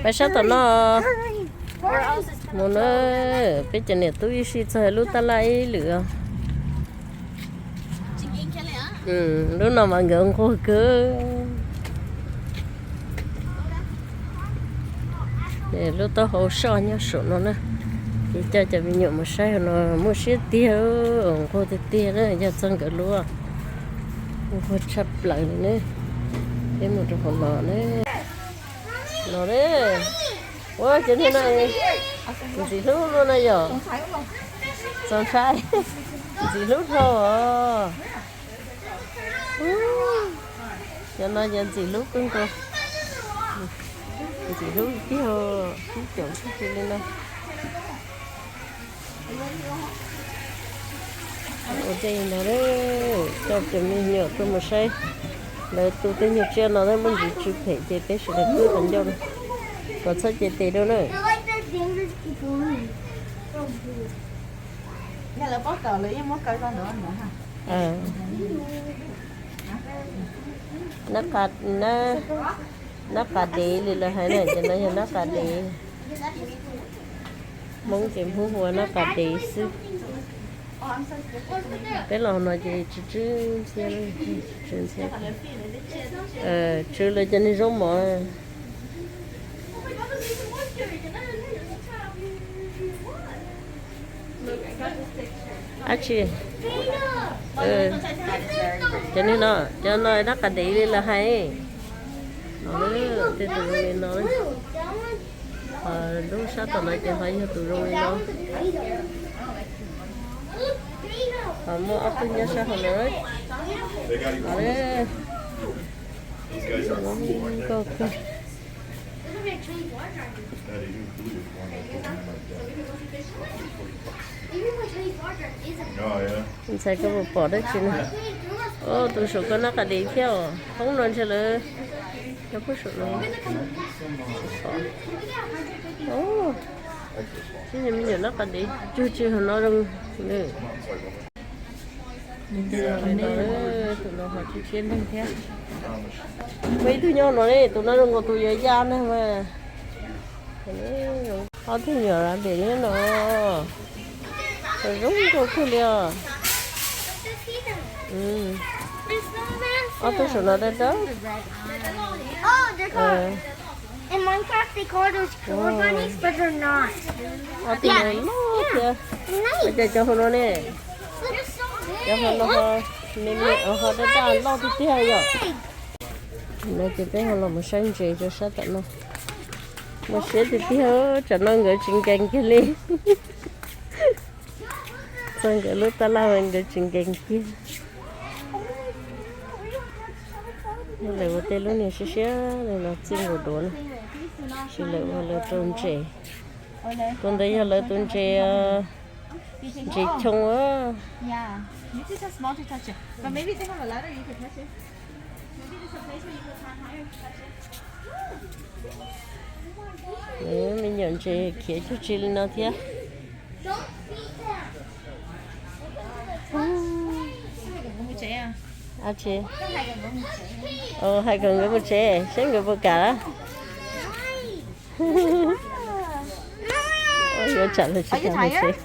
Sab tom no mus na, peb cov niam tub ib sij txog lub tab laj ib lwm os. Lub no mas nkawd nquag kawg. Lub taub hau soj nyob saum no na. Ces coj cov me nyuam mus saib no muaj siab tiag, nquag tiag tiag na, yog txog nkawd lub nquag tshaj plaws li na. Peb mus rau hauv no na. No na. Ua cov niag no ntxim hlub luaj na yom. Txaus ntshai. Ntxim hlub dhau os. Cov no yog ntxim hlub kawg nkaus. Ntxim hlub tiag, ib caum tib si li no. Ua ntej no coj cov me nyuam tuaj mus saib. Lawv tu tej nyuag tsiaj no muaj ntsis tsw phem ces peb sawv daws pub qhov ncauj no. Kom txhob cev tes dua na. Nab qa dev li lawv hais na, ces no yog nab qa dev. Hmoob ces Hmoob hu ua nab qa dev xwb. Peb los no ces tsw tsw ntxhiab, tsw ntxhiab. Tsw lawv cov niag zaub mov. Ab tsi, cov niag no, cov no nab qa dev li lawv hais. No, tej tus zoo li no. Ho lub sab tom no ces ho yog tus zoo li no. Ho muaj ob tug nyob sab hauv no. Nkauj kawg. Ntxhais, koj puas pom dab tsi na? Tus saum koj nab qa dev thiab os. Hoob no ntshe lawv nyob puag saum no. Tsis pom. Tib nyuag me nyuam nab qa dev cuag tsis hauv no zoo. Tus no ho tsis siab neeg thiab. Muaj ib tug nyob no ne, tus no zoo nkaus tus yuav ya na mas. Ob tug nyuam rabbit no zoo nkauj kawg li os. Ob tug saum no dawb dawb. In Minecraft, they call those killer bunnies, but they're not. Ob tug no loj thiab. Ua cas cov hauv no ne? Cov hauv no ho me me, ho daj daj loj tiag tiag yom. No ces peb ho los mus saib ntses rau sab tom no. Muaj siab tiag tiag, tsam no nkawd tsis nkees kiag li. Txog nkawd lub tab laj nkawd tsis nkees kiag. Lawv ua tej lub niag siab siab li no txij nkaus duav na, sis lawv ua lawv rau ntses. Tus ntawd yog lawv tus ntses, ntses choo. Me nyuam ntses khiav cuag tsi li no thiab. Ab tsi, hais kom nkawd mus tsev, seb nkawd puas kam. Yuav tsam lawv tsis kam mus tsev.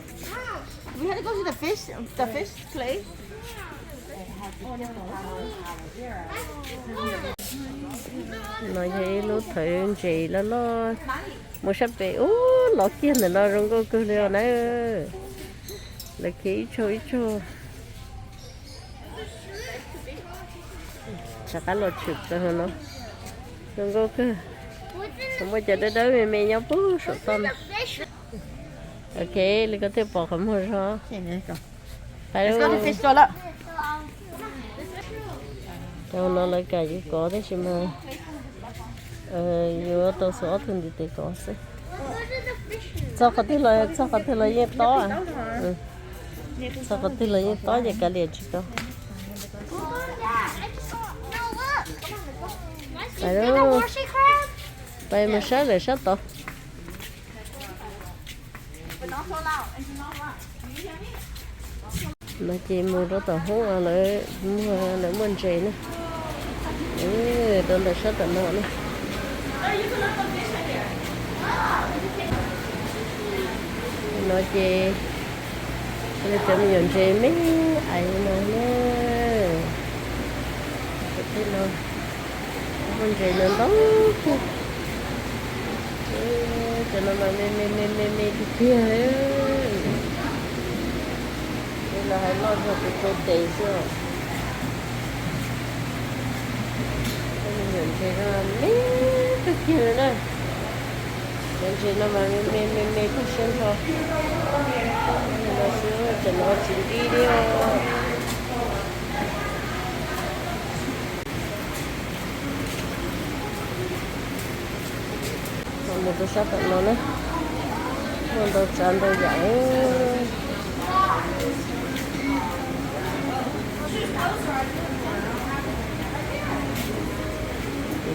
No yog ib lub thawv ntses loj loj. Mus sab pem ub, los kiag ntawm no zoo nkauj kawg li os na. Lawv khiav ib tsaug ib tsaug. Rov qab los tshwm plaws hauv no. Zoo nkauj kawg. Muaj cov dawb dawb me me nyob puag saum toj no. Ok, li koj thiaj pom qhov muag zog. Pais lawm. Cov no lawv kam yuav kov tab sis mas yuav tau xuas ob tug ntiv tes kov xwb. Txog qhov twg los, txog qhov twg los yeej tob. Txog qhov twg los yeej tob ces kav liam tsis tau. Pais, pais mus saib lawm sab tod. No ces mus rau tom hoob lawv muag, lawv muaj ntses na. Rau ntawm sab tom no na. Ces cov me nyuam ntses me ais no na. Tej no muaj ntses no ntau kawg. Cov no mas me me me me me tiag tiag. Tej no hais loj zog tus rau tes xwb. Cov me nyuam ntses no me kawg kiag li na. Cov ntses no mas me me me me tag siab nrho. Cov no tsis nqi li os. Mus rau sab tom no na, muaj ntau tsav ntau yam.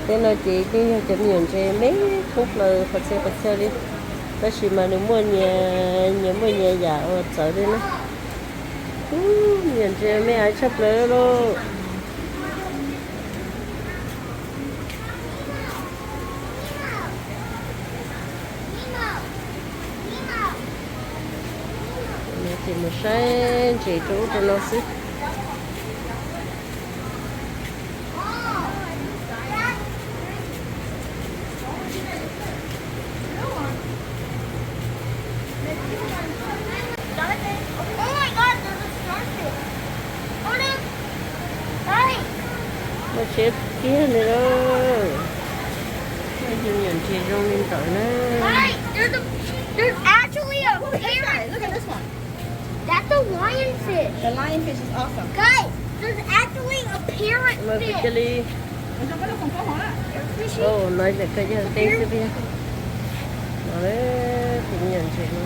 Tej no ces yeej yog cov me nyuam ntses me thoob plaws qhov txhia qhov chaw li, tab sis mas nws muaj nyias, nyias muaj nyias yam uas txawv li na. Ub, me nyuam ntses me ais tshaj plaws lauj. Ces mus saib ntses rau ub rau no xwb. Muaj siab kiag li lauj. Muaj me nyuam ntses zoo li ntawd na. That's a lionfish. The lionfish is awesome. Guys, there's actually a parrot fish. Cia li. Ntawm koj yog teb xwb tiag. No, tus me nyuam ntses no.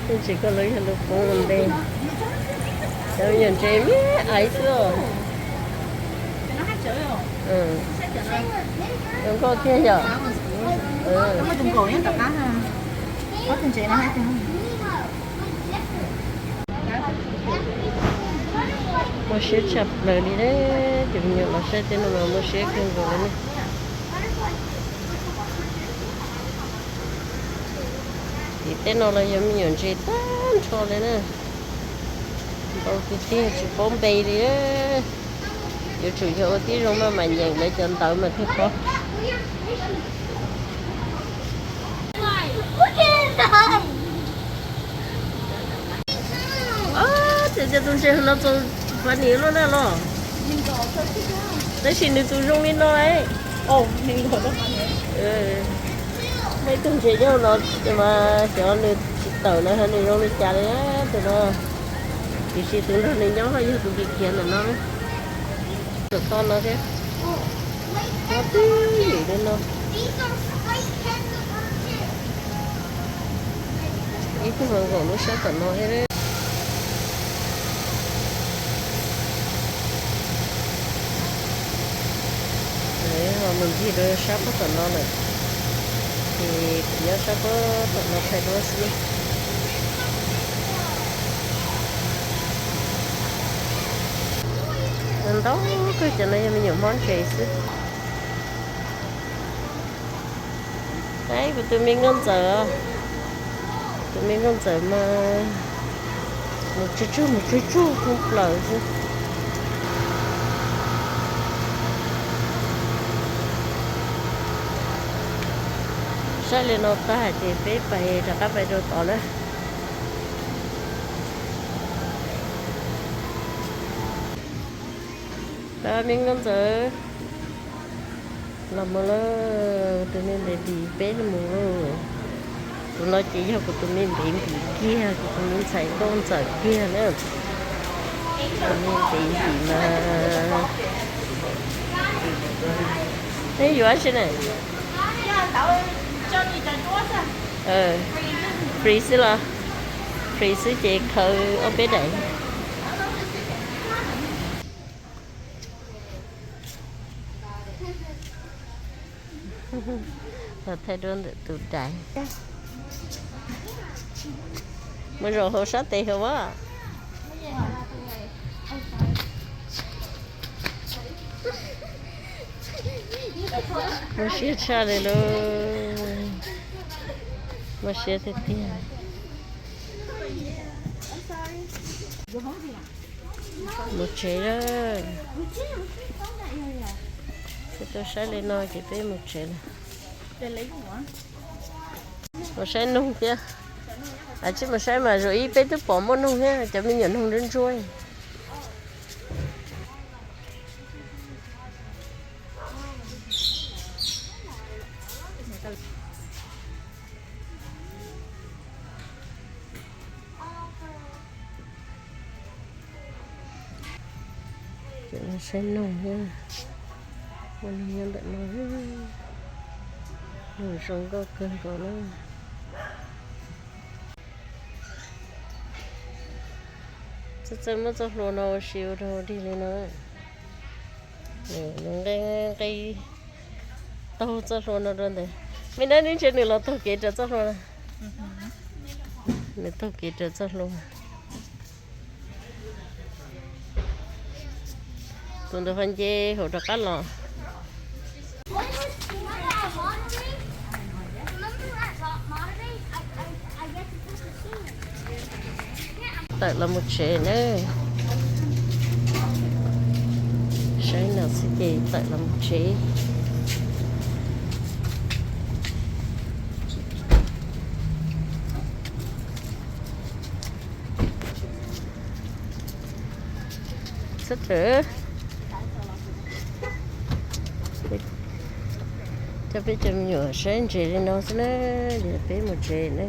Tus ntses koj lub yog lub poob nte. Cov me nyuam ntses me ais xwb os. Zoo nkauj tiag yom. Muaj siab tshaj plaws li na, cov me nyuam los saib tej no mas muaj siab kawg nkaus li ne. Tim tej no los yog me nyuam ntses tag nrho li na. Ntau tiag tiag tsis paub npe li. Yuav tsum yog ua tib zoo maj mam nyeem lawv cov ntawv mas thiaj paub. Ces tus ntses no txaus pab niam luaj na los. Tab sis nws tus zoo li no. Muaj ib tug ntses nyob no mas xyov nws tsis tawm na nws zoo li cas li tus no. Tiam sis tus nrog nws nyob yog tus khiav khiav ntawm no. Tus to no thiab. Nyob twj ywm li no. Ib tug nkaum lub sab tom no thiab. Ho mus ncig rau sab pob tom no lawm, ces kuv nyob sab pob tom no thaij duab xwb. Ntau kawg, cov no yog me nyuam mob ntses xwb. Kuv tus me nkauj ntxawm, tus me nkauj ntxawm mas mus tsuag tsuag mus tsuag tsuag thoob plaws xwb. Saib li no tag ces peb pais rov qab pais rau tod na. Pab me nkauj ntxawm, los mus lawm, tus me ntev ntim peb mus lauj. Tus no ces yog kuv tus me ntev ntim kiag, kuv tus me ntxhais nkauj ntxawm kiag na. Tus me ntev ntim mas, neb yuav dab tsi na? Free xwb los? Free xwb ces khaws ob peb daim. Los thaij duab ntawm tus daim. Mus zaum hauv sab tes hauv as. Muaj siab tshaj li lauj. Muaj siab tiag tiag. Mus tsev lawm. Peb tuaj saib li no ces peb mus tsev lawm. Mus saib noog thiab. Tsis mus saib mas zoo ib peb twb pom muaj noog thiab, cov me nyuam noog ntsuab ntsuab. Saib noog thiab, muaj noog nyob ntawm no, noog zoo nkauj kawg nkaus na. Txawj txawj muab txoj hlua no ua si ua rau dig li no. Nws nqe nqe taug txoj hlua no rau ntawd. Me dab neb ntsia nws los taug kev rau txoj hlua. Nws taug kev rau txoj hlua. Tus ntawd ho nce hauv rov qab los. Tawm los mus tsev na. Saib no xwb ces tawm los mus tsev. Txhob tawm. Coj peb cov me nyuam saib ntses li no xwb na, ces peb mus tsev na.